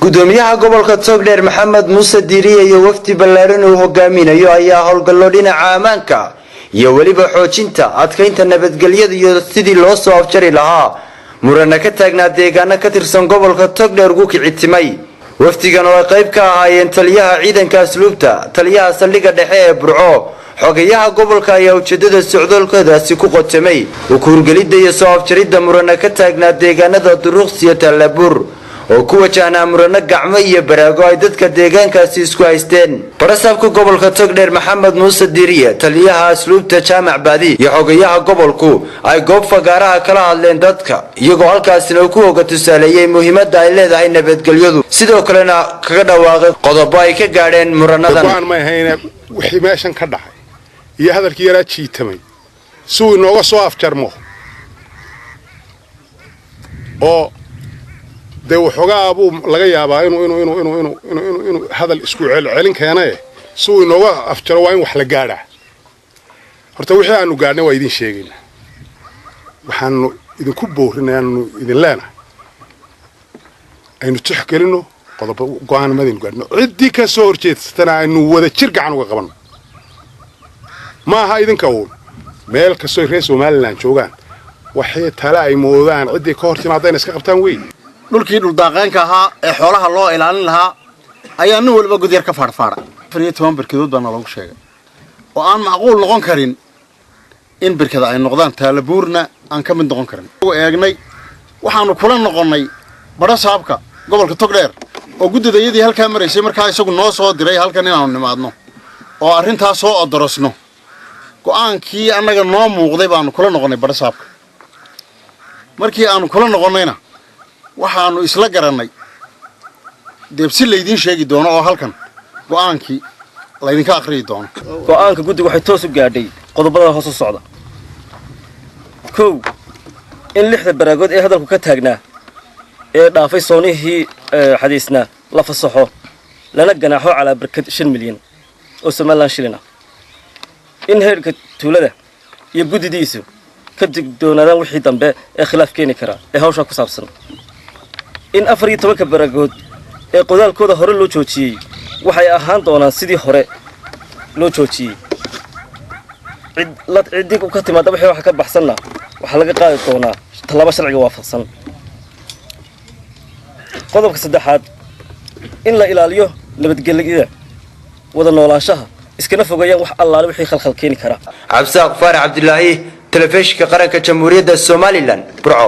Gudoomiyaha gobolka Togdheer Maxamed Muuse Diiriye iyo wafdi ballaaran uu hogaaminayo ayaa howlgallo dhinaca ammaanka iyo weliba xoojinta adkaynta nabadgelyada iyo sidii loo soo afjari lahaa murana ka taagnaa deegaano ka tirsan gobolka Togdheer ugu kicitimay. Wafdigan oo ay qayb ka ahaayeen taliyaha ciidanka asluubta, taliyaha saldhigga dhexe ee Burco, xogayaha gobolka ayaa ujeedada socdoolkoodaasi ku qotamay ukuurgelidda iyo soo afjaridda murana ka taagnaa deegaanada Duruuqs iyo Tallabuur oo ku wajahnaa murano gacmo iyo baraago ay dadka deegaankaasi isku haysteen. Barasaabka gobolka Togdheer Maxamed Muuse Diiriye, taliyaha asluubta Jaamac Baadi iyo xogayaha gobolku ay goob fagaaraha kala hadleen dadka, iyagoo halkaasina ku hoga tusaaleeyey muhiimadda ay leedahay nabadgelyadu, sidoo kalena kaga dhawaaqay qodobo ay ka gaadheen muranadan. Go'aan may ahayne wixii meeshan ka dhacay iyo hadalkii yaraa jiitamay si uu inooga soo afjarmo oo dee waxoogaa buu laga yaabaa inuu inuu inuu inuu inuu inuu inuu hadal isku celcelin keenaye, si uu inooga afjaro waa in wax la gaadhaa. Horta wixii aanu gaadhnay waa idin sheegaynaa, waxaanu idinku boorinay, aanu idin leenahay aynu tixgelinno qodobo go'aanimadaynu gaadhno, ciddii ka soo horjeedsatana aynu wada jir gacan uga qabanno. Ma aha idinka uun, meel kastoo reer Somaliland joogaan waxay tale ay moodaan ciddii ka hor timaadayna iska qabtaan wey. Dhulkii dhuldaaqeenka ahaa ee xoolaha loo ilaalin lahaa ayaa nin waliba godyar ka faadhfaadha. 14 birkadood baa naloogu sheegay oo aan macquul noqon karin in birkada ay noqdaan, Taalabuurna aan ka mid noqon karin. Eegnay waxaanu kula noqonnay badhasaabka gobolka Togdheer oo guddidayadii halkaa maraysay markaa isagu noo soo diray halkan inaanu nimaadno oo arrintaa soo odorosno. Go'aankii annaga noo muuqday baanu kula noqonnay badhasaabka. Markii aanu kula noqonnayna waxaanu isla garannay deebsi laydiin sheegi doono oo halkan go'aankii laydinka akhriyi doono. Go'aanka guddigu waxay toos u gaadhay qodobada hoos u socda. 1, in lixda baraagood ee hadalku ka taagnaa ee dhaafay soonihii xadiisnaa la fasaxo, lana ganaaxo calaa barkad 5 milyan oo Somaliland shilin ah. In heerka tuulada iyo guddidiisu ka digdoonaadaan wixii dambe ee khilaaf keeni kara ee hawshaa ku saabsan. In 14-ka baraagood ee qodaalkooda hore loo joojiyey waxay ahaan doonaan sidii hore loo joojiyey, ciddii ka timaada wixii wax ka baxsanna waxaa laga qaadi doonaa tallaabo sharciga waafaqsan. Qodobka saddexaad, in la ilaaliyo nabadgelyada, wada noolaanshaha, iskana fogeeyaan wax allaale wixii khalkhal keeni kara. Cabsaaq Faarax Cabdilaahi, Telefishinka Qaranka Jamhuuriyadda Somaliland, Burco.